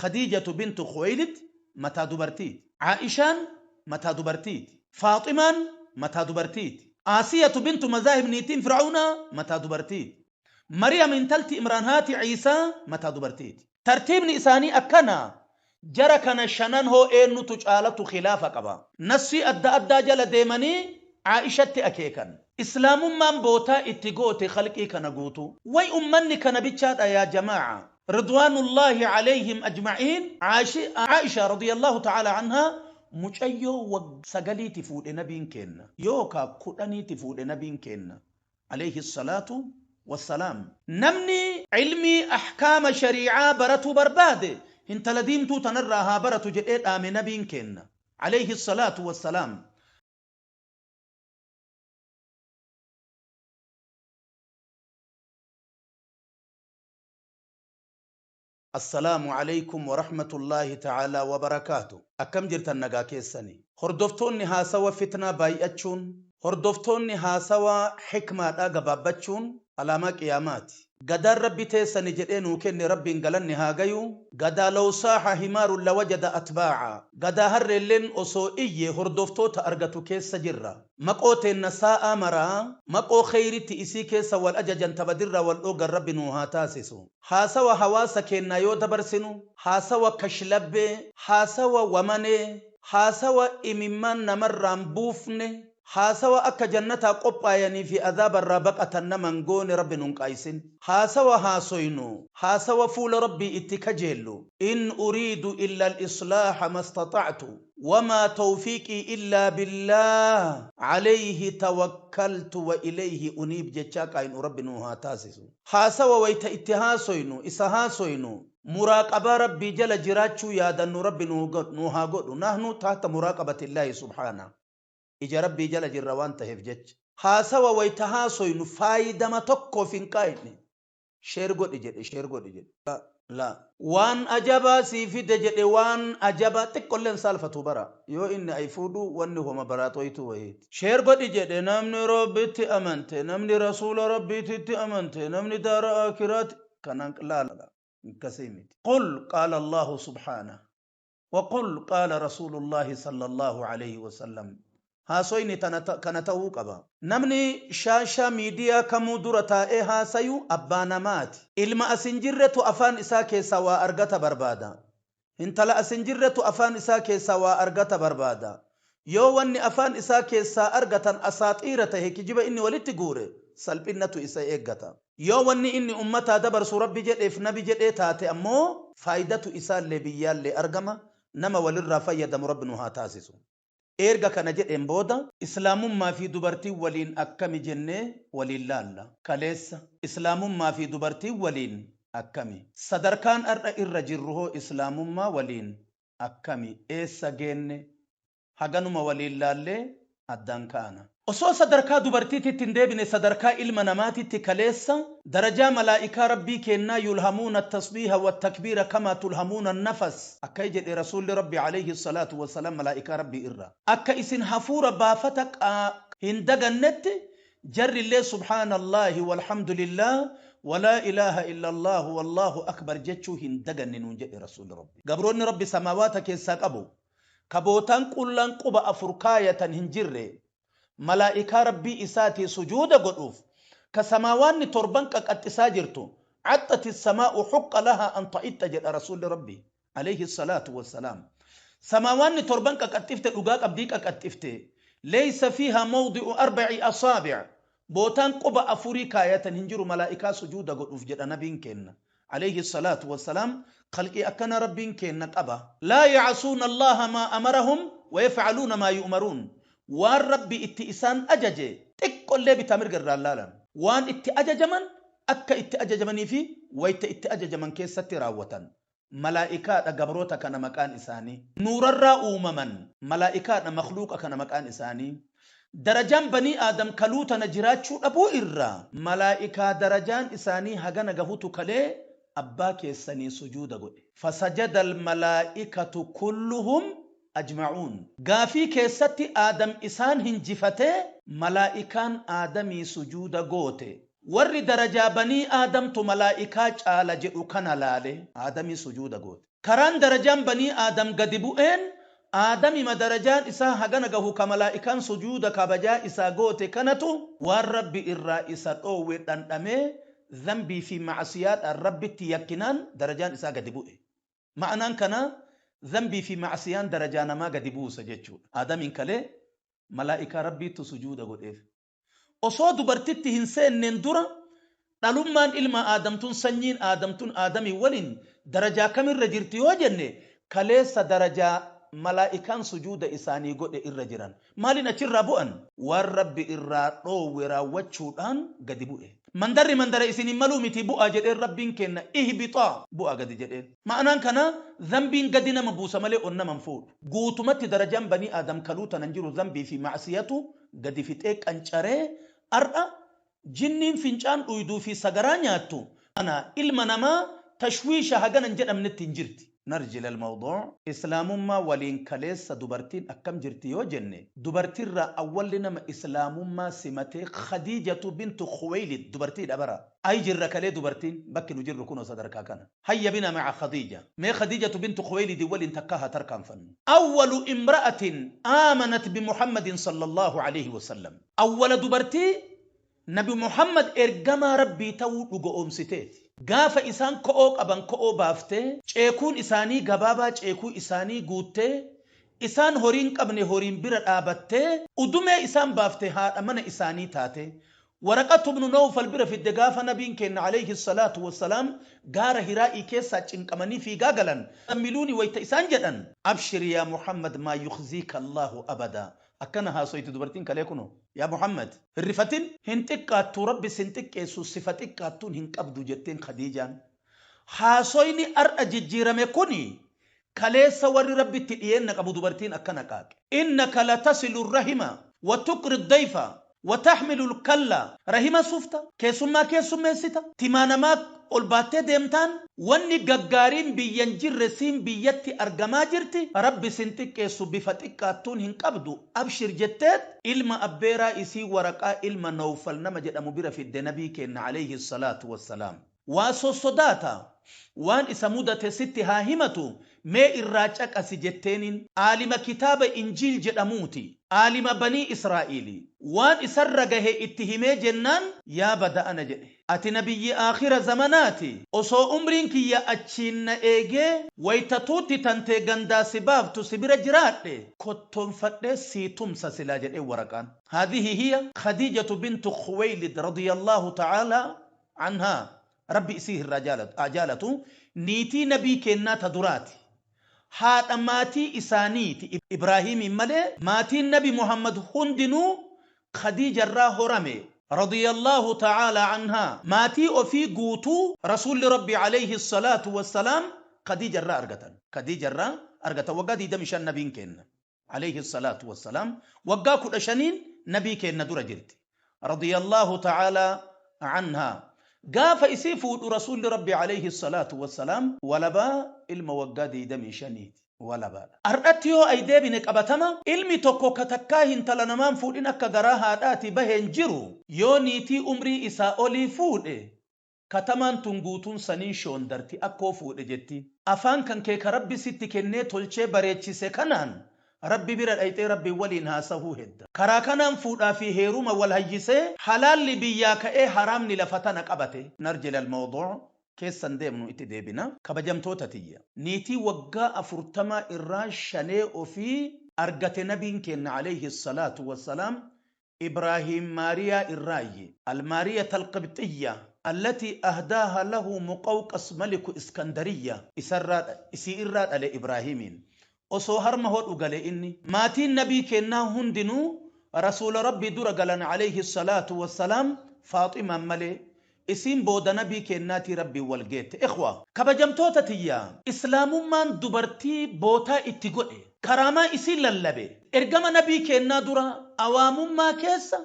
Khadiijatu bintu Khuwaylid mataa dubartiiti. Aa'ishaan mataa dubartiiti. Faaximaan mataa dubartiiti. Aasiyatu bintu Mazaahib niitiin Fir'awnaa mataa dubartiiti. Mariyam intalti Imraan haati Ciisaa mataa dubartiiti. Tartiibni isaanii akkana. Jara kana shanan hoo eennutu caalatu khilaafa qaba. Nassii adda addaa jala deemanii Aa'ishatti akeekan. Islaamummaan bootaa itti goote khalqii kana guutuu. Way ummanni kana bichaadha yaa jamaa'a. Ridwaanullaahi alayhim ajma'iin. Aa'isha radiyallahu ta'ala anhaa mucayyoo wagga 9ti fuudhe nabiin keenna. Yookaa 10ti fuudhe nabiin keenna alayhi salaatu wassalaam. Namni ilmii ahkaama sharii'aa baratuu barbaade hintala diimtuu tanarraa haa baratu jedhee dhaame nabiin keenna alayhi salaatu wassalaam. Assalaamu Aleykum Warahmatullaahi Ta'aalaa Wabarakaatuh. Akkam jirtan nagaa keessani? Hordoftoonni haasawa fitnaa baay'achuun, hordoftoonni haasawa hikmaadhaa gabaabbachuun alaamaa qiyaamaati. Gadaan Rabbi teessani jedhee nuu kenne Rabbiin galanni haa gayu. Gadaa law saaha himaarun lawajada atbaa'a. Gadaa harreelleen osoo iyye hordoftoota argatu keessa jirra. Maqoo teenna saa'aa maraa maqoo kheyritti isii keessa wal ajajan ta badirraa wal dhooggan Rabbi nuu haa taasisu. Haasawa hawaasa keennaa yoo dabarsinu, haasawa kashlabbee, haasawa wamanee, haasawa imimmaan namarraan buufne, haasawa akka jannataa qophaayanii fi azaabarraa baqatan nama hin goone Rabbi nun qaaysin. Haasawa haasoynu, haasawa fuula Rabbii itti kajeellu. In uriidu illa al-islaaha mastaxa'tu. Wamaa tawfiiqii illaa billaah Aleyhi tawakkaltu wa ileyhi uniib jechaa qaaynu Rabbi nuu haa taasisu. Haasawa wayta itti haasoynu, isa haasoynu, muraaqabaa Rabbii jala jiraachuu yaadannu Rabbi nuu haa godhu. Nahnu tahta muraaqabatillaahi subhaanah. Ija Rabbii jala jirra waan taheef jecha. Haasawa wayta haasoynu faaydama tokkoof hin qaayne. Share godhi jedhe share godhi jedhe. La la. Waan ajabaa sii fide jedhe waan ajabaa xiqqollee hin saalfatu bara yoo inni ay fuudhu wanni homa baraaxoytuu wayiiti. Share godhi jedhe namni Rabbitti amante namni rasuula Rabbiititti amante namni daara aakiraatti kanaan la la akkasii miti. Qul qaala Allaahu subhaanah. Waqul qaala rasuulullaahi sallallaahu aleyhi wasallam Haasoyni tana kana ta'uu qaba. Namni shaashaa miidiyaa kamuu dura taa'ee haasayu abbaa namaati. Ilma as hin jirretu afaan isaa keessaa waa argata barbaada. Hintala as hin jirretu afaan isaa keessaa waa argata barbaada. Yoo wanni afaan isaa keessaa argatan asaaxiira tahe kijiba inni walitti guure salphinnatu isa eeggata. Yoo wanni inni ummataa dabarsu Rabbi jedheef nabi jedhee taate ammoo faaydatu isaallee biyyaallee argama, nama walirraa fayyadamu Rabbi nu haa taasisu. Eerga kana jedheen booda Islaamummaa fi dubartiin waliin akkami jennee waliin laalla. Kaleessa Islaamummaa fi dubartiin waliin akkami? Sadarkaan ar'a irra jirru hoo Islaamummaa waliin akkami? Eessa geenne? Haganuma waliin laallee addaan kaana. Osoo sadarkaa dubartiititti hin deebine sadarkaa ilma namaatitti kaleessa darajaa malaa'ikaa Rabbii keennaa yulhamuuna attasbiiha wattakbiira kamaa tulhamuuna annafas akkai jedhe Rasuulli Rabbii aleyhi salaatu wassalaam malaa'ikaa Rabbii irraa akka isin hafuura baafata hin dagannetti jarrillee subhaanallaahi walhamdulillaah walaa ilaaha illallaahu wallaahu akbar jechuu hin daganne nuun jedhe Rasuulli Rabbii. Gabroonni Rabbi samaawaata keessaa qabu ka bootaan qullaan quba afur kaayatan hin jirre, malaa'ikaa Rabbii isaatii sujuuda godhuuf, ka samaawaanni torban qaqaxxisaa jirtu, Caxxati samaa'u huqqa lahaa an ta'itta jedha Rasuulli Rabbii, aleyhi salaatu wassalaam. Samaawaanni torban qaqaxxifte dhugaa qabdii qaqaxxifte, leysa fiihaa mawdi'u arba'i asaabi' bootaan quba afurii kaayatan hin jiru malaa'ikaa sujuuda godhuuf jedha Nabiin keenna. Aleyhi salaatu wassalaam khalqii akkana Rabbiin keenna qaba. Laa ya'asuuna Allaaha maa amarahum wa yaf'aluuna maa yu'maruun waan Rabbi itti isaan ajaje xiqqollee bitaa mirga irraa hin laalan. Waan itti ajajaman akka itti ajajamanii fi wayta itti ajajaman keessatti raawwatan. Malaa'ikaadha gabroota kana maqaan isaanii. Nuurarraa uumaman. Malaa'ikaadha makhluuqa kana maqaan isaanii. Darajaan banii Aadam kaluu tana jiraachuu dhabuu irraa malaa'ikaa darajaan isaanii hagana gahutu kalee abbaa keessanii sujuuda godhe. Fasajadal malaa'ikatu kulluhum ajma'uun. Gaafii keessatti Aadam isaan hinjifatee malaa'ikaan Aadamii sujuuda goote. Warri darajaa banii Aadamtu malaa'ikaa caala jedhu kana laale Aadamii sujuuda goote. Karaan darajaan banii Aadam gadi bu'een Aadamima darajaan isaa hagana gahu ka malaa'ikaan sujuuda kabajaa isaa goote kanatu waan Rabbi irraa isa dhoowwe dhandhamee dhanbii fi macsiyaadhaan Rabbitti yakkinaan darajaan isaa gadi bu'e. Ma'anaan kanaa dhanbii fi macsiyaan darajaa namaa gadi buusa jechuudha. Aadamiin kalee malaa'ikaa Rabbiittu sujuuda godheef. Osoo dubartitti hin seenneen dura dhalummaan ilma Aadamtun, sanyiin Aadamtun Aadamii waliin darajaa kamirra jirti yoo jenne, kaleessa darajaa malaa'ikaan sujuuda isaanii godhe irra jiran. Maaliin achirraa bu'an? Waan Rabbi irraa dhoowwe raawwachuudhaan gadi bu'e. Mandarri mandara isin hin maluu miti, bu'aa jedheen Rabbiin kenna, ihbixaa, bu'aa gadi jedheen. Ma'anaan kanaa dhanbiin gadi nama buusa malee ol nama hin fuudhu. Guutumatti darajaan banii Aadam kaluu tanan jiru dhanbii fi macsiyatu gadi fixee qancaree ar'a jinniin fincaan dhuyduu fi sagaraa nyaattu ana ilma namaa tashwiisha hagana hin jedhamnetti hin jirti. Narji ilal mawduu, Islaamummaa waliin kaleessa dubartiin akkam jirti yoo jenne, dubartiirraa awwalli nama Islaamummaa simatee Khadiijatu bintu Khuwaylid dubartiidha bara. Ay jirra kalee dubartiin bakki nu jirru kunoo sadarkaa kana. Hayya bina ma'a Khadiija. Mee Khadiijatu bintu Khuwaylidin waliin takkaa haa tarkaanfannu. Awwalu imra'atin aamanat bi Muhammadin sallallahu alayhi wa sallam. Awwala dubartii Nabi Muhammad ergamaa Rabbii ta'uu dhugoomsiteeti. Gaafa isaan ko'oo qaban ko'oo baaftee, ceekuun isaanii gabaabaa ceekuu isaanii guuttee, isaan horiin qabne horiin bira dhaabattee, udumee isaan baafte haadha mana isaanii taate. Waraqatu ibnu Nawfal bira fidde gaafa nabiin keenya alayhi salaatu wassalaam gaara Hiraa'ii keessaa cinqamanii fiigaa galan. Zammiluuni wayta isaan jedhan, abshir yaa Muhammad, maa yukhziika Allahu abadaa. Akkana haasoyti dubartiin kalee kunoo. Yaa Muhammad, hin rifatin, hin xiqqaattu, Rabbi sin xiqqeessu, sifa xiqqaattuun hin qabdu jetteen Khadiijaan. Haasoyni ar'a jijjiirame kuni kaleessa warri Rabbitti dhiyeenna qabu dubartiin akkana qaaqe. Innaka latasilu rahima wa tuqri dayfa wa tahmilu kalla, rahima sufta, keessummaa keessummeessita, timaa namaa ol baattee deemtaan, wanni gaggaariin biyyan jirre siin biyyatti argamaa jirti, Rabbi sin xiqqeessu, bifa xiqqaattuun hin qabdu, abshir jetteet ilma abbeeraa isii Waraqaa ilma Nawfal nama jedhamu bira fidde nabii keenna alayhi salaatu wassalaam. Waa sossodaata, waan isa mudate sitti haa himatu, mee irraa caqasi jetteeniin. Aalima kitaaba Injiil jedhamuuti, aalima banii Israa'iili. Waan isarra gahe itti himee jennaan, yaa bada ana jedhe, ati nabiyyi aakhira zamanaati, osoo umriin kiyya achiin na eegee wayta tuutti tantee gandaa si baaftu si bira jiraadhe kottoonfadhee sii tumsa silaa jedhee Waraqaan. Haadhihi hiya Khadiijatu bintu Khuwaylid radiyallahu ta'ala anhaa, Rabbi isii irraa jaalatu, niitii nabii keennaa ta duraati. Haadha maatii isaaniiti, Ibraahiimiin malee maatiin nabi Muhammad hundinuu Khadiijarraa horame radiyallahu ta'ala anhaa. Maatii ofii guutuu rasuulli Rabbi alayhi salaatu wassalaam Khadiijarraa argatan. Khadiijarraa argatan waggaa 25 nabiin keenna alayhi salaatu wassalaam, waggaa 15n nabii keenna dura jirti radiyallahu ta'ala anhaa. Gaafa isii fuudhu rasuulli Rabbi alayhi salaatu wassalaam walabaa ilma waggaa 25ti, walabaadha. Har'atti yoo ay deebine qabatama ilmi tokko ka takkaa hintala namaan fuudhin akka garaa haadhaati baheen jiru yoo niitii umrii isaa olii fuudhe, katamaan tun guutuun saniin shoondarti, akkoo fuudhe jettiin. Afaan kan kee ka Rabbi sitti kennee tolchee bareechise kanaan Rabbi bira dhayxee Rabbiin waliin haasahuu hedda. Karaa kanaan fuudhaa fi heeruma wal hayyisee halaalli biyyaa ka'ee haraamni lafa tana qabate. Narji ilal mawduu, keessan deemnu itti deebina. Kabajamtoota tiyya. Niitii waggaa 40 irraa shanee ofii argate nabiin keenna alayhi salaatu wassalaam Ibraahiim Maariyaa irraayyi. Al-Maariyata al-Qibxiyya allatii ahdaaha lahu Muqawqas maliku Iskandariyya isarraa isii irraa dhale Ibraahiimiin. Osoo harma hodhu gale inni. Maatiin nabii keennaa hundinuu rasuula Rabbii dura galan alayhi salaatu wassalaam Faaximaan malee. Isiin booda nabii keennaatii Rabbiin wal geette. Ikhwa! Kabajamtoota tiyya! Islaamummaan dubartii bootaa itti godhe. Karaamaa isii lallabe. Ergama nabii keennaa dura awaamummaa keessa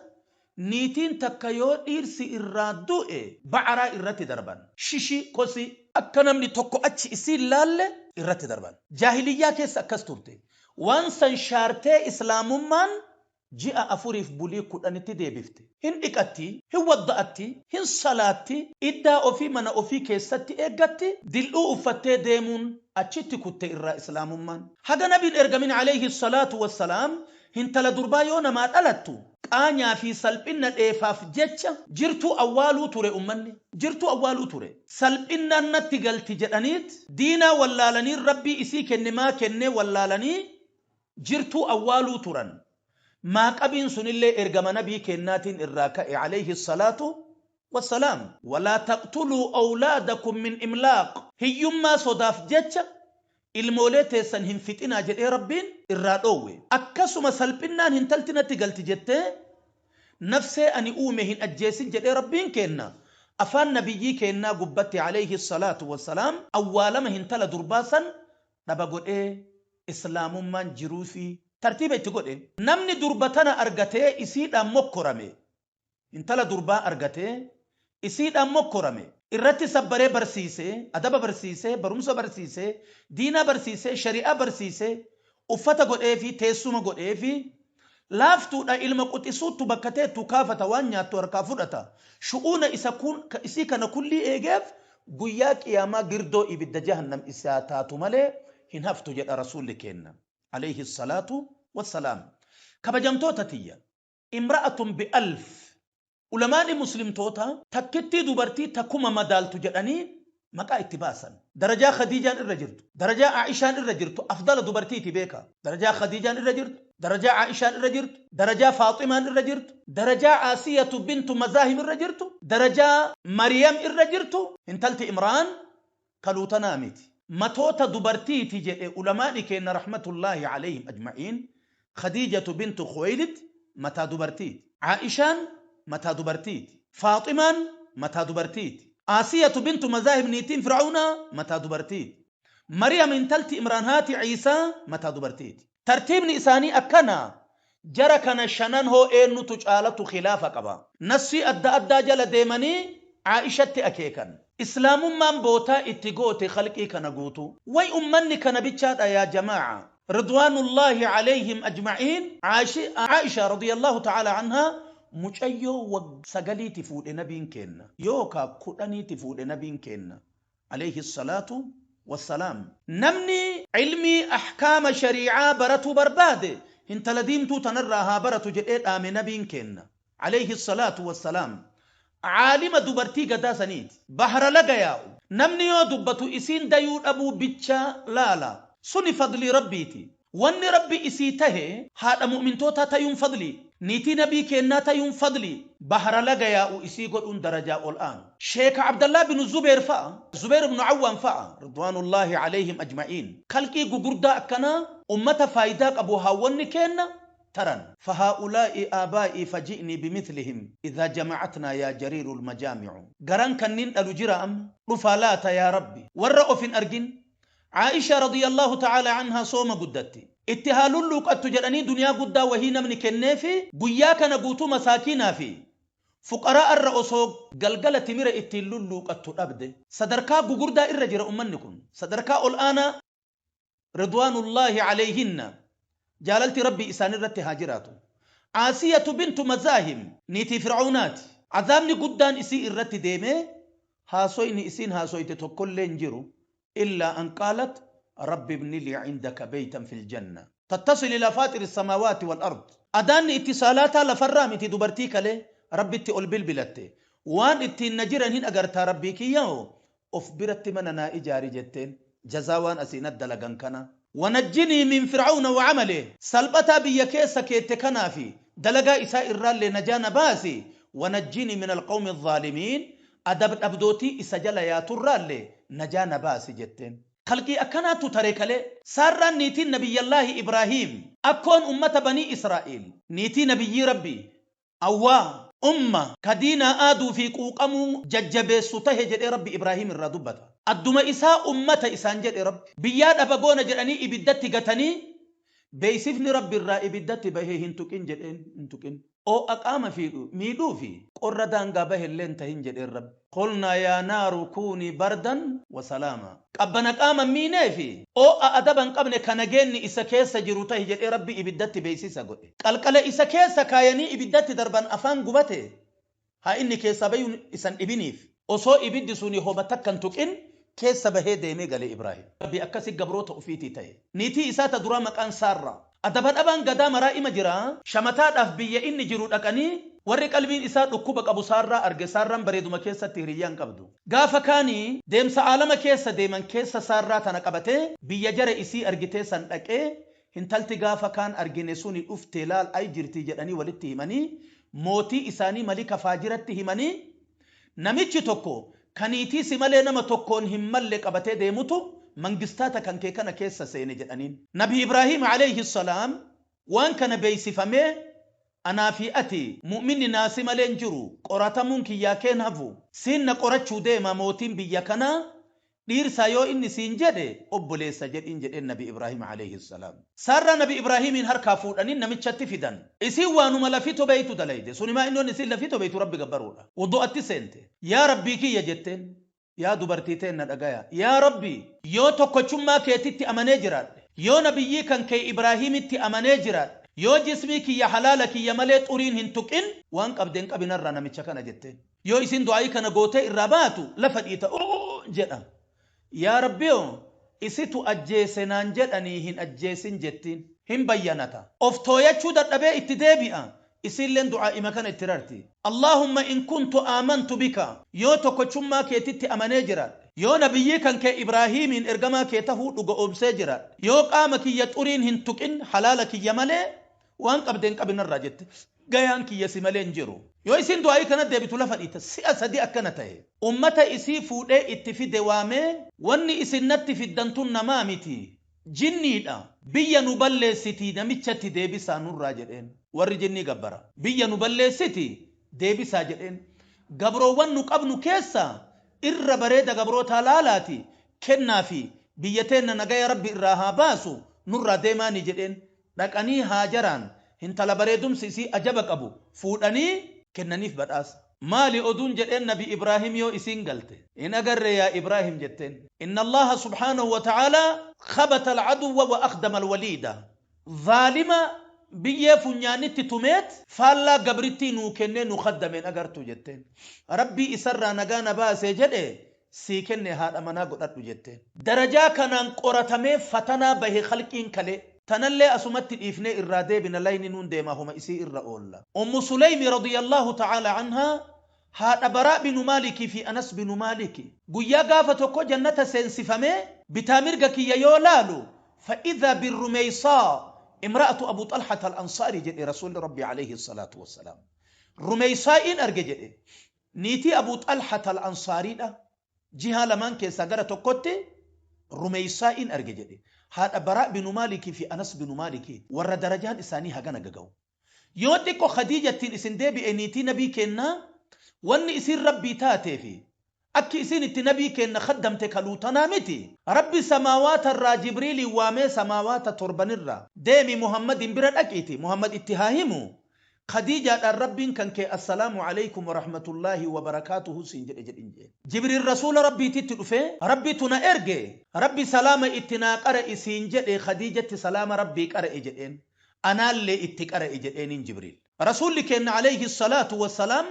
niitiin takka yoo dhiirsi irraa du'e ba'araa irratti darban. Shishii, kosii, akka namni tokko achi isii hin laalle irratti darban. Jaahiliyyaa keessa akkas turte. Waan san shaartee Islaamummaan ji'a 4f bulii 10tti deebifte. Hin dhiqatti, hin wadda'atti, hin salaatti, iddaa ofii mana ofii keessatti eeggatti, dil'uu uffattee deemuun Achitti kutte irraa islaamummaan. Haga nabiin ergamin alayhi salaatu wassalaam hintala durbaa yoo namaa dhalattu qaanyaa fi salphina dheefaaf jecha jirtuu awwaaluu ture ummanni. Jirtuu awwaaluu ture. Salphinnaan natti galti jedhaniit diinaa wallaalanii rabbii isii kenne maa kennee wallaalanii jirtuu awwaaluu turan. Maaqabiin sunillee ergama nabii kennaatiin irraa ka'e alayhi salaatu wassalaam. Walaa taqtuluu awlaadakum min imlaaq. Hiyyummaa sodaaf jecha ilmoolee teessan hin fixinaa jedhee rabbiin irraa dhoowwe. Akkasuma salphinnaan hintalti natti galti jettee nafsee ani uume hin ajjeesin jedhee rabbiin kenna. Afaan nabiyyii kennaa gubbatti alayhi salaatu wassalaam awwaalama hintala durbaa san dhaba godhee islaamummaan jiruu fi tartiiba itti godhe. Namni durba tana argatee isiidhaan mokkorame. Hintala durbaa argatee isiidhaan mokkorame. Irratti sabbaree barsiisee, adaba barsiisee, barumsa barsiisee, diinaa barsiisee, shari'aa barsiisee, uffata godhee fi teessuma godhee fi laaftuudha ilma quxisuuttu bakka teettu kaafata waan nyaattu harkaa fudhata. Shu'uuna isa kun isii kana kullii eegeef guyyaa qiyaamaa girdoo ibidda jahannam isaa taatu malee hin haftu jedha rasuulli kenna. Alayhi salaatu wassalaam. Kabajamtoota tiyya. Imra'atun bi'alf. Ulamaani muslimtoota takkittii dubartii takkuma madaaltu jedhanii maqaa itti baasan. Darajaa Khadiijaan irra jirtu, darajaa Aishaan irra jirtu, afdala dubartiiti beeka. Darajaa Khadiijaan irra jirtu, darajaa Aishaan irra jirtu, darajaa Faaximaan irra jirtu, darajaa Asiyatu bintu Mazaahim irra jirtu, darajaa Mariyam irra jirtu, intalti Imraan kaluutanaa miti. Matoota dubartiiti jedhe ulamaani kenna rahmatullaahi alayhim ajma'iin. Khadiijatu bintu Khuwaylid mataa dubartiiti. Aishaan mataa dubartiiti. Faaximaan mataa dubartiiti. Asiyatu bintu Mazaahib niitiin Fir'aunaa mataa dubartiiti. Mariyam intalti Imraan haati Ciisaa mataa dubartiiti. Tartiibni isaanii akkana jara kana shanan hoo eenyutu caalatu khilaafa qaba. Nassii adda addaa jala deemanii Aishatti akeekan. Islaamummaan bootaa itti goote khalqii kana guutuu. Way ummanni kana bichaadha yaa jamaa'a. Ridwaanullaahi alayhim ajma'iin. Aisha radiyallahu ta'ala anhaa mucayyoo 9 fuudhe nabiin kenna. Yookaa 10 fuudhe nabiin kenna. Alayhi salaatu wassalaam. Namni ilmii ahkaama shariicaa baratuu barbaade hintala diimtuu tanarraa haa baratu jedhee dhaame nabiin kenna. Alayhi salaatu wassalaam. Caalima dubartii gadaa saniiti. Bahara laga yaa'u. Namni yoo dubbatu isiin dayuu dhabuu bicha laala. Suni fadlii rabbiiti. Wanni rabbi isii tahe haadha mu'mintootaa tayuun fadlii. Niitii nabii kennaa tayuun fadlii. Bahara laga yaa'u isii godhuun darajaa ol aanu. Sheeka Abdallaa binu Zubeer fa'a. Zubeer ibnu Awwaan fa'a. Ridwaanullaahi alayhim ajma'iin. Kalqii gugurdaa akkanaa ummata faayidaa qabu haawwanni kenna taran. فهؤلاء آبائي فجئني بمثلهم إذا جمعتنا يا جرير المجامع. قران كنين ألو أم رفالات يا ربي والرؤف أرجن. عائشة رضي الله تعالى عنها صوم قدتي اتهالولو قد تجرني دنيا قدا وهي نمني كنافي قياك نقوتو مساكينا في فقراء الرؤوسو قلقلة ميرا اتلولو قد تأبد صدركا قردا إرجر أمنكم صدركا الآن رضوان الله عليهن جاللت ربي إسان الرت هاجراتو. عاسية بنت مزاهم نيتي فرعونات عذابني قدان إسي الرت ديمي هاسويني إسين هاسويت تكل جرو إلا أن قالت رب ابن لي عندك بيتا في الجنة تتصل إلى فاطر السماوات والأرض. أداني اتصالاتها لفرامتي دبرتيك لي ربي تقول بالبلتي وان اتي النجرا هن أقرتا ربي كياو أفبرت مننا إجاري جتين جزاوان أسينات دلقان كنا ونجني من فرعون وعمله سلبتا بيكيسا كيتكنا في دلقا إساء الرال نجانا باسي ونجني من القوم الظالمين أدب أبدوتي إسجل يا ترال نجانا باسي جتين. خلقي أكناتو تريكالي سارا نيتي نبي الله إبراهيم أكون أمة بني إسرائيل نيتي نبي ربي أوا أمة كدينا آدو في قوقمو ججبه ستهجد ربي إبراهيم الردبة الدم إساء أمة إسان جد رب بياد أبقونا جراني إبدتي قتني بيسفني ربي الرا إبدتي بهي هنتكين جدين هنتكين أو أقام في ميدو في قردان قابه اللي انتهين جد الرب قلنا يا نار كوني بردا وسلاما قبنا قام ميني في أو أدبا قبنا كنجيني إسا كيسا جروته جد ربي إبدتي بيسيسا قوي قلقل إسا كيسا كايني إبدتي دربان أفان قبته ها إني كيسا بيون إسان إبنيف أصو إبدي سوني هو بتكن تكين Keessa bahee deemee gale Ibraahim. Rabbi akkasi gabroota ofiitii ta'e. Niitii isaa ta duraa maqaan Saarraa. Adaba dhabaan gadaa maraa ima jira. Shamataadhaaf biyya inni jiru dhaqanii warri qalbiin isaa dhukkuba qabu Saarraa arge. Saarraan bareeduma keessatti hiriyyaan qabdu. Gaafa kaanii deemsa aalama keessa deeman keessa Saarraa tana qabatee biyya jara isii argitee san dhaqee, hintalti gaafa kaan argine suni dhuftee laal ay jirtii jedhanii walitti himanii, mootii isaanii malika faajiratti himanii, namichi tokko kaniitii si malee nama tokkoon hin malle qabatee deemutu mangistaata kan kee kana keessa seene jedhaniin. Nabi Ibraahim alayhi salaam waan kana beeksifamee, anaa fi ati mu'minni naasi malee hin jiru, qoratamuun kiyyaa keen hafu, siin na qorachuu deema mootiin biyya kanaa, dhiirsaa yoo inni siin jedhe obboleessa jedhiin jedheen Nabi Ibraahim alayhi salaam. Saarraa Nabi Ibraahimiin harkaa fuudhanii namichatti fidan. Isiin waanuma lafito beeytu dalayde. Sunimaa innoon isiin lafito beeytu Rabbi gabbaruudha. Wudu'atti seente. Yaa Rabbii kiyya jetteen. Yaa dubartii teenna dhagaya. Yaa Rabbi, yoo tokkochummaa keetitti amanee jiraadhe, yoo nabiyyii kan kee Ibraahimitti amanee jiraadhe, yoo jismii kiyya halaala kiyya malee xuriin hin tuqin, waan qabdeen qabinarraa namicha kana jetteen. Yoo isin du'aayii kana gootee irraa baatu lafa dhiita jedha. Yaa Rabbiyoo, isitu ajjeese naan jedhanii hin ajjeesin jettiin. Hin bayyanata. Of tooyachuu dadhabee itti deebi'a. Isiilleen du'aa'ima kana itti rarti. Allahumma in kuntu aamantu bika, yoo tokkochummaa keetitti amanee jiraadhe, yoo nabiyyii kan kee Ibraahimiin ergamaa kee tahuu dhuga oomsee jiraadhe, yoo qaama kiyya xuriin hin tuqin halaala kiyya malee, waan qabdeen qabinarraa jette. Gayaan kiyya si malee hin jiru. Yoo isin du'aayii kana deebitu lafa dhiita. Si'a sadi akkana ta'e. Ummata isii fuudhee itti fide waamee, wanni isin natti fiddan tun namaa miti, jinniidha. Biyya nu balleessiti, namichatti deebisaa nurraa jedheen. Warri jinnii gabbara. Biyya nu balleessiti deebisaa jedheen. Gabroowwan nu qabnu keessa irra bareeda gabrootaa laalaati kennaa fi biyya teenna nagaya Rabbi irraa haa baasu nurraa deemaani jedheen. Dhaqanii Haajaraan hintala bareedumsi isii ajaba qabu fuudhanii kennaniif badhaasa. Maali oduun jedheen Nabi Ibraahim yoo isiin galte. Hin agarree yaa Ibraahim jetteen. Inna Allaha subhaanahu wa ta'ala khabata al-aduwwa wa akhdama al-waliida. Zaalima biyyee funyaanitti tumeet faallaa gabrittii nuu kennee nu khaddameen agartuu jetteen. Rabbii isarraa nagaa na baasee jedhe sii kenne haadha manaa godhadhu jetteen. Darajaa kanaan qoratamee fatanaa bahe khalqiin kalee. Tanallee asumatti dhiifnee irraa deebina, layni nuun deemaa homa isii irra oolla. Ummu Suleymi radiyallahu ta'ala anhaa haadha Baraa binu Maalikii fi Anas binu Maaliki. Guyyaa gaafa tokko jannata seensifamee bitaa mirga kiyya yoo laalu, fa'idhaa birrumeysaa imra'atu Abu Talhata al-Ansaari jedhe Rasuulli Rabbi alayhi salaatu wassalaam. Rumeysaa'iin arge jedhe. Niitii Abu Talhata al-Ansaariidha. Jihaa lamaan keessaa gara tokkotti Rumeysaa'iin arge jedhe. Haadha Baraa binu Maalikii fi Anas binu Maalikii, warra darajaan isaanii hagana gaga'u. Yoo xiqqo Khadiijattiin isin deebi'e, niitii nabii kennaa, wanni isiin Rabbii taatee fi akki isiin itti nabii kenna khaddamte kaluutanaa miti. Rabbi samaawaata irraa Jibriiliin waamee, samaawaata torbanirraa deemi Muhammadin bira dhaqiiti Muhammad itti haa himu, Khadiijaadhaan Rabbiin kan kee assalaamu alaykum wa rahmatullaahi wa barakaatuhu siin jedhe jedhin jeen. Jibriil rasuula Rabbiititti dhufee, Rabbitu na erge, Rabbi salaama itti naa qara'i siin jedhe, Khadiijatti salaama Rabbii qara'e jedheen. Anaallee itti qara'e jedheeniin Jibriil. Rasuulli keenna alayhi salaatu wassalaam,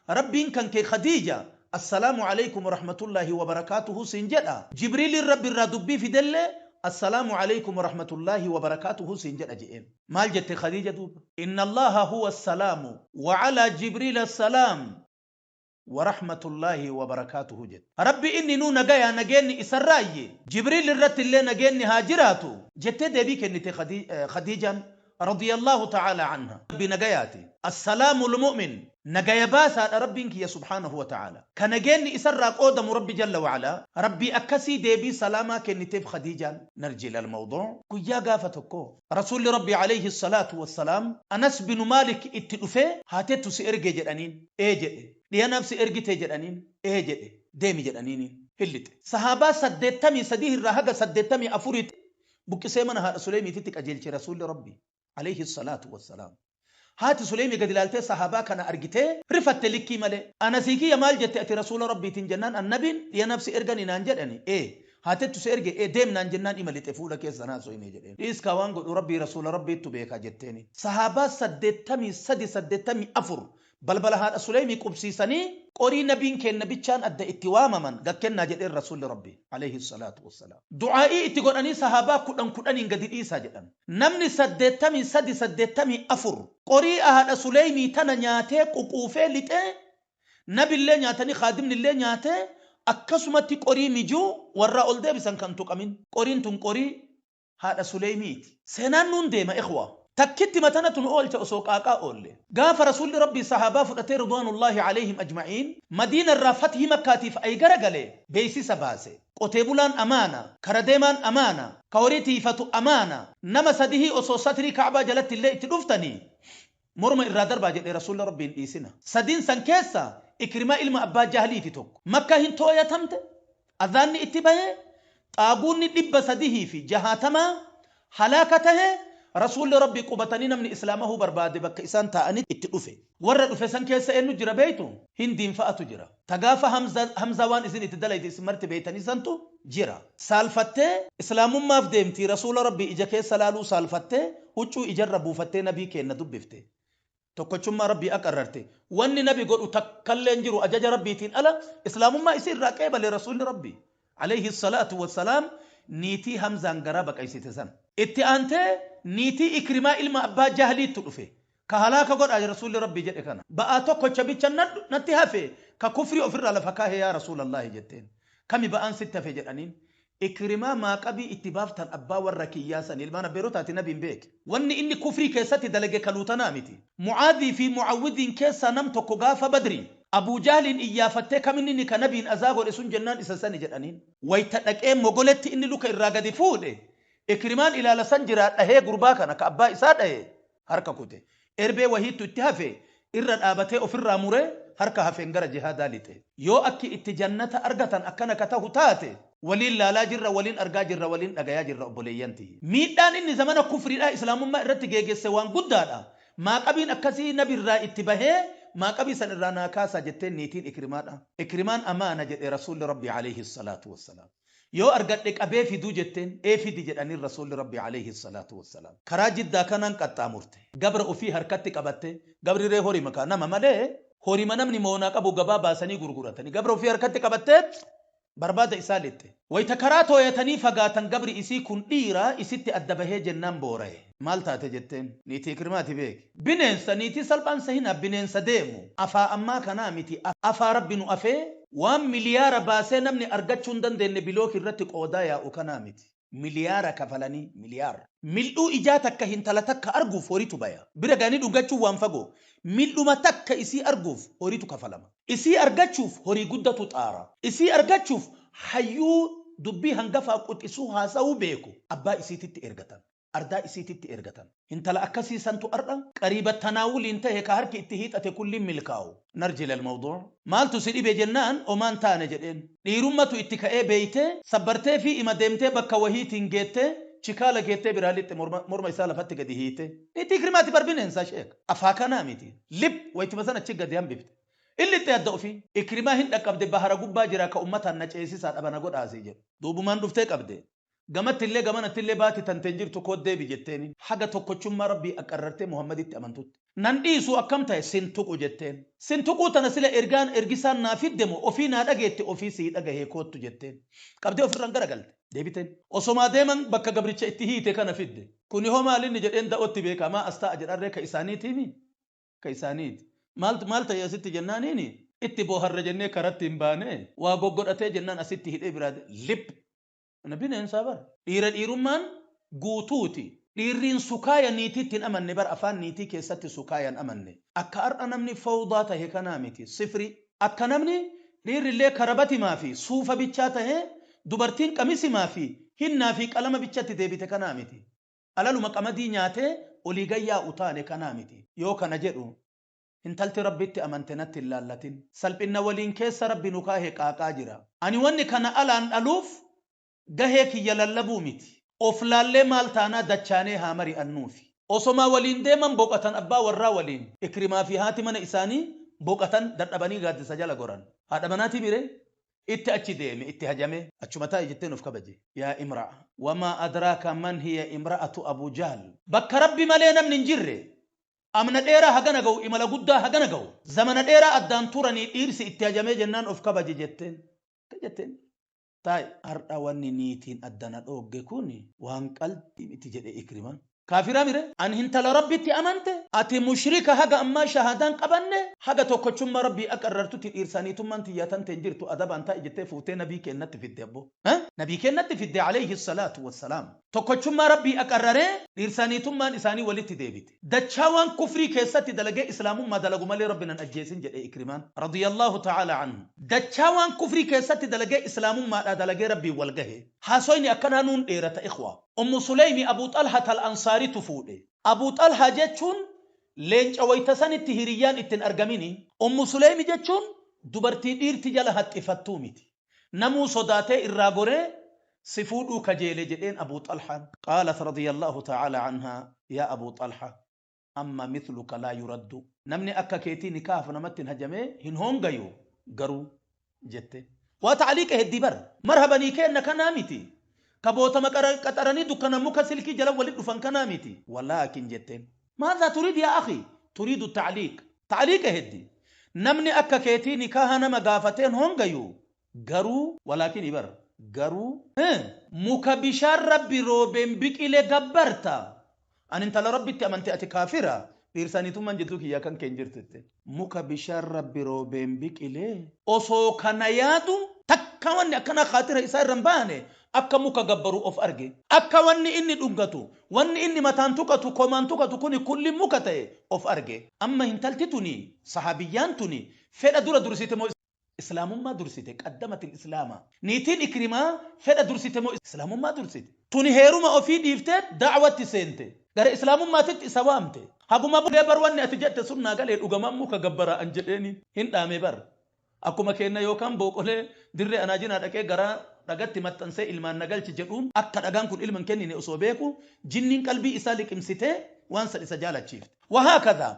Rabbiin kan kee Khadiija assalaamu alaykum wa rahmatullaahi wa barakaatuhu siin jedha. Jibriiliin Rabbi irraa dubbii fidellee assalaamu alaykum wa rahmatullaahi wa barakaatuhu siin jedha je'een. Maal jette Khadiija duuba? Inna Allaha huwa salaamu wa alaa Jibriila salaam wa rahmatullaahi wa barakaatuhu jette. Rabbi inni nuu nagayaa, nageenni isarraayyi, Jibriil irratti illee nageenni haa jiraatu jettee deebii kennite Khadiijaan radiyallahu ta'ala anha. Rabbi nagayaati. Assalaamu lmu'min nagaya baasaadha Rabbiin kiyya subhaanahu wa ta'ala. Ka nageenni isarraa qoodamu Rabbi jalla wa ala. Rabbii akkasii deebii salaamaa kenniteef Khadiijaan. Narji ilal mawduu. Guyyaa gaafa tokko Rasuulli Rabbi alayhi salaatu wassalaam Anas binu Maalik itti dhufee, haatettu si erge jedhaniin. Ee jedhe. Dhiyanaaf si ergite jedhaniin. Ee jedhe. Deemi jedhaniiniin. Hin lixe. Sahaabaa 83 irraa haga 84tti buqqisee mana haadha Suleymiititti qajeelche Rasuulli Rabbi alayhi salaatu wassalaam. Haati Suleymi gadi ilaaltee sahaabaa kana argitee rifatte likkii malee. Anasii kiyya, maal jette ati rasuula Rabbiitiin jennaan, annabiin dhiyanaaf si ergani naan jedhani. Ee. Haatettu si erge? Ee. Deem naan jennaan ima lixe, fuula keessa naa soyne jedheen. Dhiiskaa, waan godhu Rabbii rasuula Rabbiittu beeka jetteeni. Sahaabaa 83 84. Balbala haadha Suleymii qubsiisanii qorii nabiin kenna bichaan adda itti waamaman gakkennaa jedheen Rasuulli Rabbi alayhi salaatu wassalaam. Du'aa'ii itti godhanii sahaabaa 10 10n gadi dhiisaa jedhan. Namni 83 84 qorii haadha Suleymii tana nyaatee ququufee lixee, nabillee nyaatanii khaadimnillee nyaatee, akkasumatti qorii mijuu warraa ol deebisan kan tuqamin. Qoriin tun qorii haadha Suleymiiti. Seenaan nuun deema ikhwa. Takkitti matanatu nu oolcha osoo qaaqaa oolle. Gaafa Rasuulli Rabbii sahaabaa fudhatee ridwaanullaahi alayhim ajma'iin Madiina irraa fathii Makkaatiif ay gara gale beeysisa baase. Qotee bulaan amaana, kara deemaan amaana, ka horii tiiyfatu amaana, nama sadihii osoo satrii Ka'baa jalatti illee itti dhuftanii morma irraa darbaa jedhe Rasuulli Rabbii hin dhiisina. Sadiin san keessa Ikrimaa ilma Abbaa Jahliiti tokko. Makkaa hin tooyatamte, azaanni itti bahe, xaaguunni 360 halaaka tahe, Rasuulli Rabbii qubatanii namni islaamahuu barbaade bakka isaan taa'anitti itti dhufe. Warra dhufe san keessa eennu jira beeytu? Hindiin fa'atu jira. Ta gaafa Hamzaa waan isin itti dalayde isin marti beeytanii santu jira. Saalfattee islaamummaaf deemti, Rasuula Rabbii ija keessa laaluu saalfattee huccuu ijarra buufattee Nabii keenna dubbifte. Tokkochummaa Rabbii aqarrarte. Wanni Nabi godhu takkallee hin jiru ajaja Rabbiitiin ala, islaamummaa isii irraa qeebale Rasuulli Rabbii aleyhi salaatu wassalaam niitii Hamzaan garaa baqaysite san. Itti aantee niitii Ikrimaa ilma Abbaa Jahliittu dhufe. Ka halaaka godhaa Rasuulli Rabbii jedhe kana. Ba'aa tokkocha bicha natti hafe ka kufrii ofirraa lafa kaahe yaa Rasuulallaahi jetteen. Kami ba'aan sitti hafe jedhaniin. Ikrimaa maaqabii itti baaftan abbaa warra kiyyaa sani ilmaan abbeerotaati nabiin beeke. Wanni inni kufrii keessatti dalage kaluu tanaa miti. Mu'aadhii fi Mu'awwidhiin keessaa nam tokko gaafa Badrii Abuu Jahliin iyyaafattee kaminni ni ka nabiin azaa godhe sun jennaan isa sani jedhaniin. Wayta dhaqee mogoletti inni luka irraa gadi fuudhe Ikrimaan ilaala san jiraa dhahee gurbaa kana ka abbaa isaa dhahe harka kute. Erbee wahiittu itti hafe irra dhaabatee ofirraa muree harka hafeen gara jihaadaa lixe. Yoo akki itti jannata argatan akkana ka tahu taate waliin laalaa jirra, waliin argaa jirra, waliin dhagayaa jirra obboleeyyan tiyya. Miidhaan inni zamana kufriidhaa islaamummaa irratti geegesse waan guddaadha. Maaqabiin akkasii nabirraa itti bahee maaqabii san irraa naa kaasaa jetteen niitiin Ikrimaadha. Ikrimaan amaana jedhe Rasuulli Rabbii aleyhi salaatu wassalaam. Yoo argadhe qabee fiduu jetteen, ee fidi jedhaniin Rasuulli Rabbii aleyhi salaatu wassalaam. Karaa Jiddaa kanaan qaxxaamurte. Gabra ofii harkatti qabattee, gabri ree horima kaa nama malee horima namni moonaa qabu gabaa baasanii gurguratanii. Gabra ofii harkatti qabatteet barbaada isaa lixxe. Wayta karaa tooyatanii fagaatan gabri isii kun dhiira isitti adda bahee jennaan booraye. Maal taate jetteen. Niitii Ikrimaati beeki. Bineensa, niitii salphaan sehinaa bineensa deemu. Afaa ammaa kanaa miti afaa Rabbi nu afee waan miliyaara baasee namni argachuu hin dandeenne bilooki irratti qoodaa yaa'u kanaa miti. Miliyaara kafalanii miliyaara. Mil'uu ijaa takka hintala takka arguuf horitu baya. Bira gahanii dhungachuun waan fagoo. Mil'uma takka isii arguuf horitu kafalama. Isii argachuuf horii guddatu xaara. Isii argachuuf hayyuu dubbii hangafaa quxisuu haasawuu beeku abbaa isiititti ergatan. Ardaa isiititti ergatan. Hintala akkasii santu ar'a qariiba tanaawuliin tahe ka harki itti hiixate kulliin milkaawu. Narji ilal mawduu. Maaltu si dhibe jennaan omaan taane jedheen. Dhiirummatu itti ka'ee beeytee sabbarteefii ima deemtee bakka wahiitiin geettee chikaala geettee biraa lixxe morma isaa lafatti gadi hiite. Niitii Ikrimaati bar bineensa sheek. Afaa kanaa miti. Lip waytuma san achi gadi hambifte. In lixxe adda ofii. Ikrimaa hin dhaqqabde bahara gubbaa jiraa ka ummataan na ceesisaa dhaba na godhaasii jedhu. Duubumaan dhuftee qabde. Gamattillee gamanattillee baati tante hin jirtu koot deebi jetteeni. Haga tokkochummaa Rabbii aqarrartee Muhammaditti amantutti. Nan dhiisu akkam tahe sin tuqu jetteen. Sin tuquu tana sila ergaan ergisaan naa fidde moo ofii naa dhageette ofii sii dhagahee koottu jetteen. Qabdee ofirraan garagalte. Deebiteen. Osomaa deeman bakka gabricha itti hiite kana fidde. Kuni hoo maalinni jedheen da'ootti beekaa maa as taa'a jedharree ka isaaniitiimi? Ka isaaniiti. Maal maal ta'e asitti jennaaniini itti booharra jennee karatti hin baanee waa goggodhatee jennaan asitti hidhee biraa lip. Kana bineensaa bar. Dhiira dhiirummaan guutuuti. Dhiirriin sukaaya niitiitti hin amanne bar afaan niitii keessatti sukaaya hin amanne. Akka ar'a namni fawdaa tahe kanaa miti. Sifrii. Akka namni dhiirrillee karabatimaa fi suufa bichaa tahee dubartiin qamisimaa fi hinnaa fi qalama bichatti deebite kanaa miti. Alaluma qamadii nyaatee olii gad yaa'u taane kanaa miti. Yoo kana jedhu Intalti Rabbitti amante natti hin laallatin. Salphinna waliin keessa Rabbi nu kaahe qaaqaa jira. Ani wanni kana alaan dhaluuf gahee kiyya lallabuu miti. Of laallee maal taanaa dachaanee haa mari'annuufi. Osomaa waliin deeman boqatan abbaa warraa waliin. Ikrimaa fi haati mana isaanii boqatan dadhabanii gaaddisa jala goran. Haadha manaatii miree? Itti achi deeme itti hajamee. Achuma taa'i jetteen of kabaje. Yaa imra'a. Wamaa adraaka man hiya imra'atu Abu Jahl. Bakka Rabbi malee namni hin jirre. Amna dheeraa hagana ga'u, imala guddaa hagana ga'u. Zamana dheeraa addaan turanii dhiirsi itti hajamee jennaan of kabaje jetteen. Jetteen. Taa'e har'a wanni niitiin addana dhoogge kun waan qalbii miti jedhe Ikrimaan. Kaafira mire an hintala rabbitti amante, ati mushrika haga ammaa shahaadaan qabanne, haga tokkochummaa rabbii akka irrartutti dhiirsaniitummaan tiyyatan teen jirtu adabaan taa'e jettee fuutee nabii kennatti fidde abbo. Nabii kennatti fidde alayhi salaatu wassalaam. Tokkochummaa rabbii akka irraree dhiirsaniitummaan isaanii walitti deebite. Dachaa waan kufrii keessatti dalagee islaamummaa dalagu malee rabbi nan ajjeesin jedhe Ikrimaan. Radiyallahu ta'ala anhu. Dachaa waan kufrii keessatti dalagee islaamummaadhaa dalagee rabbiin wal gahe. Haasoyni akkanaa nuun dheerata ikhwa. Ummu Suleymi Abu Talha al-Ansaaritu fuudhe. Abu Talha jechuun leenca wayta sanitti hiriyyaan ittiin argamini. Ummu Suleymi jechuun dubartii dhiirti jala haxxifattuu miti. Namuu sodaatee irraa goree si fuudhuu kajeele jedheen Abu Talhaan. Qaalat radiyallahu ta'ala anhaa yaa Abu Talha amma mithluka laa yuraddu. Namni akka keetii nikaaf namatti hin hajamee hin hongayu garuu jette. Waa ta'aliiqa heddii bar. Marhabanii kenna kanaa miti. Kabootama qaxaranii dukkana muka silkii jala walit dhufan kanaa miti. Walaakin jetteen. Maadhaa turiid yaa akhi? Turiidu ta'aliiq. Ta'aliiqa heddii. Namni akka keetii nikaaha nama gaafateen hongayu garuu walaakin bar garuu muka bishaan rabbi roobeen biqile gabbarta. Ani intala rabbitti amante ati kaafira. Dhiirsaniitummaan jidduu kiyyaa kan keen jirtu. Muka bishaan rabbi roobeen biqile osoo kana yaadu takka wanni akkana khaatira isaa irra hin baane akka muka gabbaru of arge. Akka wanni inni dhungatu, wanni inni mataan tuqatu, komaan tuqatu kuni kulli muka ta'e of arge. Amma intalti tuni, sahabiyyaan tuni fedha dura dursite moo islaamummaa dursite? Qaddamatil islaama. Niitiin Ikrimaa fedha dursite moo islaamummaa dursite? Tuni heeruma ofii dhiiftee da'watti seente. Gara islaamummaatitti isa waamte. Haguma bulee bar wanni ati jette sun naa galee dhugamaan muka gabbara an jedheeni hin dhaame bar. Akkuma kenna yookaan booqolee dirree anaajinaa dhaqee garaa dhagatti maxxansee ilmaan nagalchi jedhuun akka dhagaan kun ilma hin kennine osoo beeku jinniin qalbii isaa liqimsitee waan san isa jaalachiifte. Wahaakadha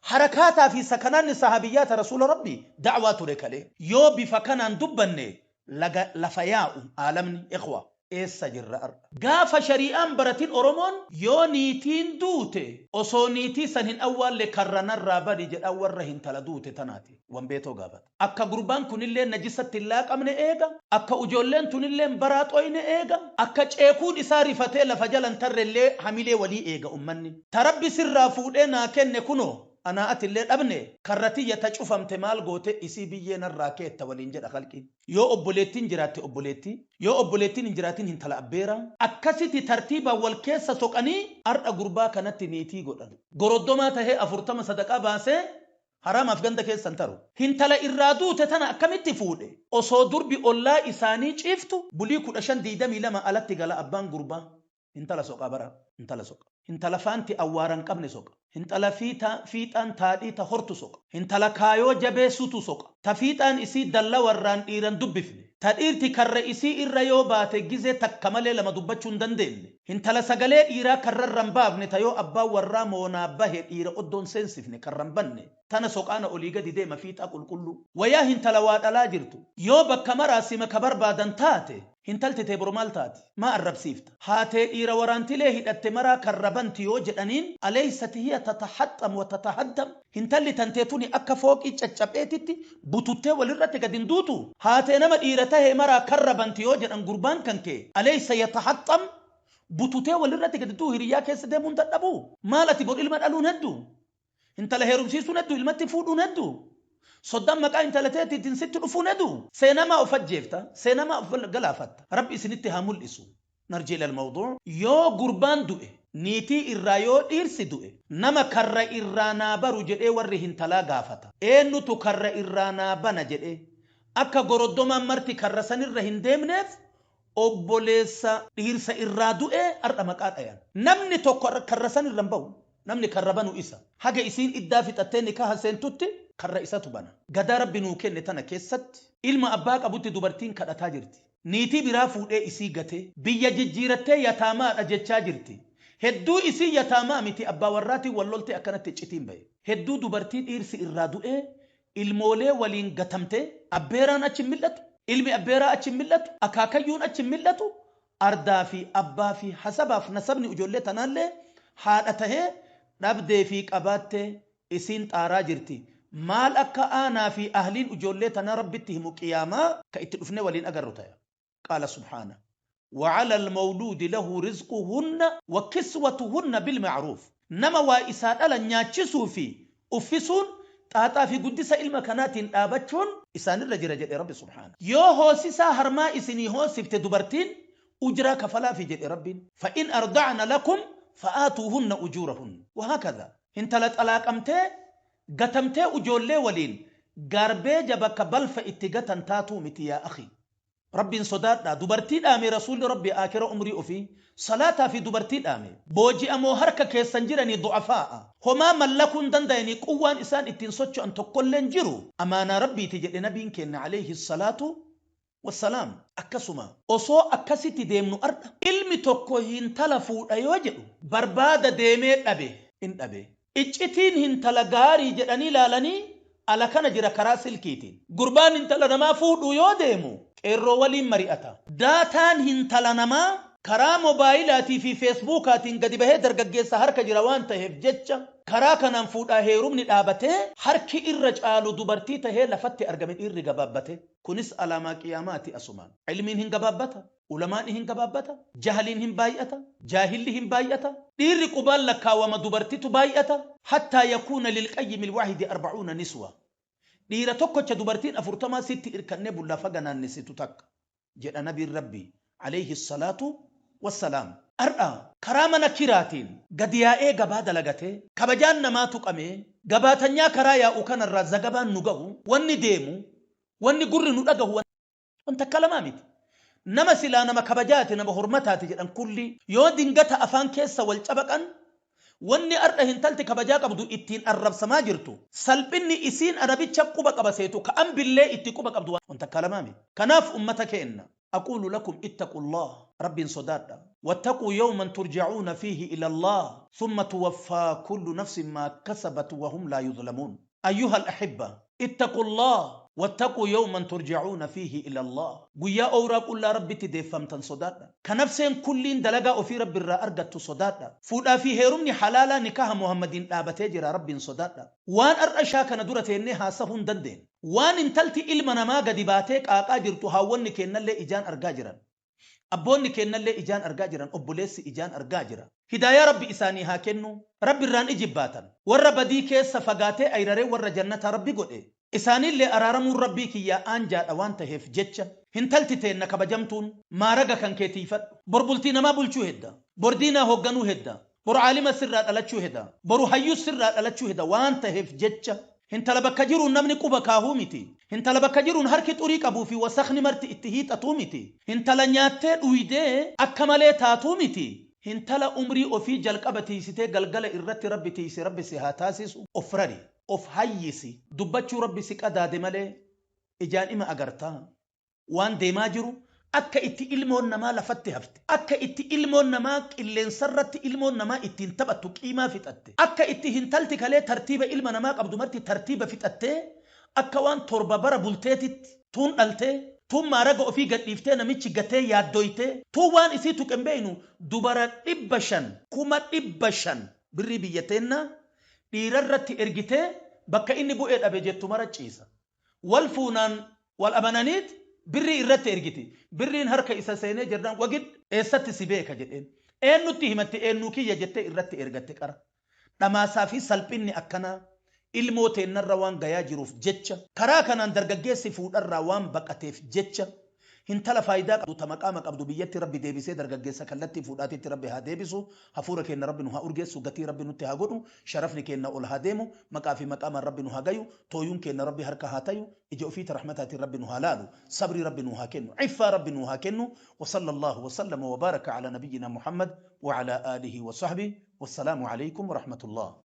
harakaataa fi sakanaanni sahabiyyaata rasuula rabbii da'waa ture kalee. Yoo bifa kanaan dubbanne laga lafa yaa'u aalamni ikhwa eessa jirra ar'a. Gaafa shari'aan baratin Oromoon yoo niitiin duute osoo niitii san hin awwaalle karra narraa badi jedha warra hintala duute tanaati. Wanbeetoo gaafata. Akka gurbaan kunillee najisatti hin laaqamne eega. Akka ijoolleen tunillee baraa xoyne eega. Akka ceekuun isaa rifatee lafa jalan tarrellee hamilee walii eega ummanni. Ta rabbi sirraa fuudhee naa kenne kunoo anaa atillee dhabne karra tiyya ta cufamte maal goote isii biyyee narraa keetta waliin jedha khalqiin. Yoo obboleettiin jiraatte obboleettii, yoo obboleettiin hin jiraatin hintala abbeeraa. Akkasitti tartiibaan wal keessa soqanii har'a gurbaa kanatti niitii godhan. Goroddomaa tahee 40 sadaqaa baasee haraamaaf ganda keessan taru. Hintala irraa duute tana akkamitti fuudhe? Osoo durbi ollaa isaanii ciiftu bulii 15 22 alatti gala abbaan gurbaa. Hintala soqaa bara, hintala soqa. Hintala faanti awwaara hin qabne soqa. Hintala fiixaan taadhii ta hortu soqa. Hintala kaayoo jabeessutu soqa. Ta fiixaan isii dalla warraan dhiiran dubbifne. Ta dhiirti karra isii irra yoo baate gizee takka malee lama dubbachuu hin dandeenye. Hintala sagalee dhiiraa karrarra hin baafne ta yoo abbaan warraa moonaa bahe dhiira oddoon seensifne karra hin banne. Tana soqaana olii gadi deema fiixaa qulqulluu. Wayaa hintala waa dhalaa jirtu. Yoo bakka maraa sima ka barbaadan taate hintalti tee bor maal taati? Maa arrabsiifta? Haatee dhiira waraantilee hidhatte maraa karra banti yoo jedhaniin aleeysati hiya tatahaxxam wa tatahaddam. Hintalli tantee tuni akka fooqii caccapheetitti bututtee walirratti gad hin duutu? Haatee nama dhiira tahee maraa karra banti yoo jedhan gurbaan kan kee aleeysa yatahaxxam bututee walirratti gadi duu hiriyyaa keessa deemuun dadhabuu? Maal ati bor ilma dhaluun hedduu? Intala heerumsiisuun hedduu, ilmatti fuudhuun hedduu. Soddaan maqaa intala teetiitiin sitti dhufuun hedduu. Seenamaa of ajjeefta, seenamaa of galaafatta. Rabbi isinitti haa mul'isu. Narji ilal mawduu. Yoo gurbaan du'e, niitii irraa yoo dhiirsi du'e, nama karra irraa naa baru jedhee warri hintalaa gaafata. Eenyutu karra irraa naa bana jedhee. Akka goroddomaan marti karra sanirra hin deemneef obboleessa dhiirsa irraa du'e har'a maqaa dhayan. Namni tokko karra sanirra hin bahu. Namni karra banu isa. Haga isiin iddaa fixattee nikaha seentutti karra isatu bana. Gadaa rabbi nuu kenne tana keessatti ilma abbaa qabutti dubartiin kadhataa jirti. Niitii biraa fuudhee isii gatee biyya jijjiirattee yataamaadha jechaa jirti. Hedduu isii yataamaa miti abbaa warraatiin wal loltee akkanatti iccitiin bahe. Hedduu dubartii dhiirsi irraa du'ee ilmoolee waliin gatamtee abbeeraan achi hin mil'atu, ilmi abbeeraa achi hin mil'atu, akaakayyuun achi hin mil'atu, ardaa fi abbaa fi hasabaaf nasabni ijoollee tanaallee haadha tahee Dhabdee fi qabaattee isiin xaaraa jirti. Maal akka aanaa fi ahliin ijoollee tanaa Rabbitti himu qiyaamaa ka itti dhufnee waliin agarru ta'e. Qaala subhaana. وعلى المولود له رزقهن وكسوتهن بالمعروف. Nama waa isaa dhala nyaachisuu fi uffisuun, xaaxaa fi guddisa ilma kanaatiin dhaabachuun isaanirra jira jedhe Rabbi subhaana. Yoo hoosisaa harmaa isinii hoosifte dubartiin, ujraa kafalaafi jedhe Rabbiin. فإن أرضعن لكم فآتوهن أجورهن. وهكذا. Intala xalaaqamtee gatamtee ijoollee waliin gaarbeeja bakka balfa itti gatan taatuu miti, yaa akhi. Rabbiin sodaadhaa. Dubartii dhaame Rasuulli Rabbi akira umrii ofii salaataa fi dubartii dhaame. Booji'amoo harka keessan jiranii du'afaa'a. Homaa mallakuun danda'anii, quwwaan isaan ittiin socho'an tokkolleen jiru. Amaanaa Rabbiiti jedhe nabiin kenna alayhi salaatu wassalaam. Akkasuma osoo akkasitti deemnu, ardha ilmi tokko hintala fuudha yoo jedhu barbaada deemee dhabe in dhabe. Iccitiin hintala gaarii jedhanii ilaalanii ala kana jira karaa silkiitiin. Gurbaan hintala namaa fuudhuu yoo deemu qeerroo waliin mari'ata. Daataan hintala namaa karaa mobaayilaatii fi feesbuukaatiin gadi bahee dargaggeessa harka jira waan ta'eef jecha, karaa kanaan fuudhaa heerumni dhaabatee, harki irra caalu dubartii tahee lafatti argame, dhiirri gabaabbate. Kunis alaamaa qiyaamaati asumaan. Ilmiin hin gabaabbata. Ulamaan hin gabaabbata. Jahaliin hin baay'ata. Jaahilli hin baay'ata. Dhiirri qubaan lakkaawama, dubartitu baay'ata. حتى يكون للقيم الواحد 40 نسوة. Dhiira tokkocha dubartiin 40 sitti irkannee bullaa faganaannisitu takka jedha nabiin Rabbi alayhi salaatu wassalaam. Har'a karaa mana kiraatiin gadi yaa'ee gabaa dalagatee kabajaan namaa tuqamee, gabaatanyaa karaa yaa'u kanarraa zagabaan nu gahu, wanni deemu, wanni gurri nu dhagahu wanta akka lamaa miti. Nama silaa nama kabajaati, nama hormataati jedhan kulli yoo dingata afaan keessa wal cabaqan, wanni har'a hintalti kabajaa qabdu ittiin arrabsamaa jirtu, salphinni isiin arabicha quba qabaseetu ka ambillee itti quba qabdu wanta akka lamaa miti. Kanaaf ummata keenna, أقول لكم اتقوا الله، رب صدادا، واتقوا يوما ترجعون فيه إلى الله ثم توفى كل نفس ما كسبت وهم لا يظلمون. أيها الأحبة، اتقوا الله واتقوا يوما ترجعون فيه إلى الله. Guyyaa awraa qullaa Rabbitti deeffamtan sodaadha. Ka nafseen kulliin dalagaa ofii Rabbi irraa argattu sodaadha. Fuudhaa fi heerumni halaalaa nikaha Muhammadiin dhaabatee jira, Rabbiin sodaadha. Waan har'a shaa kana dura teennee haasahuu hin dandeenye. Waan intalti ilma namaa gadi baatee qaaqaa jirtu haawwanni keennallee ijaan argaa jiran. Abboonni keennallee ijaan argaa jiran, obboleessi ijaan argaa jira. Hidaayaa Rabbi isaanii haa kennu. Rabbi irraan ijibbaatan. Warra badii keessa fagaatee ayraree warra jannataa Rabbi godhe. Isaanillee araaramuun Rabbii kiyyaa aanjaadha waan taheef jecha, hintalti teenna kabajamtuun maaraga kan keetiifadhu. Bor bultii namaa bulchuu hedda. Bor diinaa hoogganuu hedda. Bor caalima sirraa dhalachuu heda. Boru hayyuu sirraa dhalachuu heda waan taheef jecha, hintala bakka jiruun namni quba kaahuu miti. Hintala bakka jiruun harki xurii qabuu fi wasakni marti itti hiixatuu miti. Hintala nyaattee dhuydee akka malee taatuu miti. Hintala umrii ofii jalqaba tiisitee galgala irratti Rabbi tiise Rabbi si haa taasisu. Of rari. Of hayyisi. Dubbachuu Rabbi si qadaade malee ijaan ima agartaa. Waan deemaa jiru, akka itti ilmoon namaa lafatti hafte, akka itti ilmoon namaa qilleensarratti ilmoon namaa ittiin taphattu qiimaa fixatte, akka itti hintalti kalee tartiiba ilma namaa qabdu marti tartiiba fixattee, akka waan torba bara bulteetitti tuun dhaltee, tuun maaraga ofii gadhiiftee namichi gatee yaaddoytee, tuun waan isii tuqen beeynu, dubara 500, 500,000 birrii biyya teennaa dhiirarratti ergitee bakka inni bu'ee dhabe jettu mara ciisa. Wal fuunaan wal amananiit birrii irratti ergiti. Birriin harka isa seenee jennaan, wagid eessatti si beeka jedheen. Eenyutti himatti, eenyuu kiyya jettee irratti ergatte qara. Dhamaasaa fi salphinni akkanaa ilmoo teennarra waan gayaa jiruuf jecha, karaa kanaan dargaggeessi fuudharraa waan baqateef jecha, hintala faayidaa qabdu ta maqaama qabdu biyyatti Rabbi deebisee dargaggeessa kallattii fuudhaatitti Rabbi haa deebisu. Hafuura keenya Rabbi nu haa urgeessu, gatii Rabbi nutti haa godhu, sharafni keenya ol haa deemu, maqaa fi maqaamaan Rabbi nu haa gayu, tooyuun keenya Rabbi harka haa tayu, ija ofiita rahmataatiin Rabbi nu haa laalu, sabrii Rabbi nu haa kennu, iffaa Rabbi nu haa kennu. وصلى الله وسلم وبارك على نبينا محمد وعلى آله وصحبه، والسلام عليكم ورحمة الله.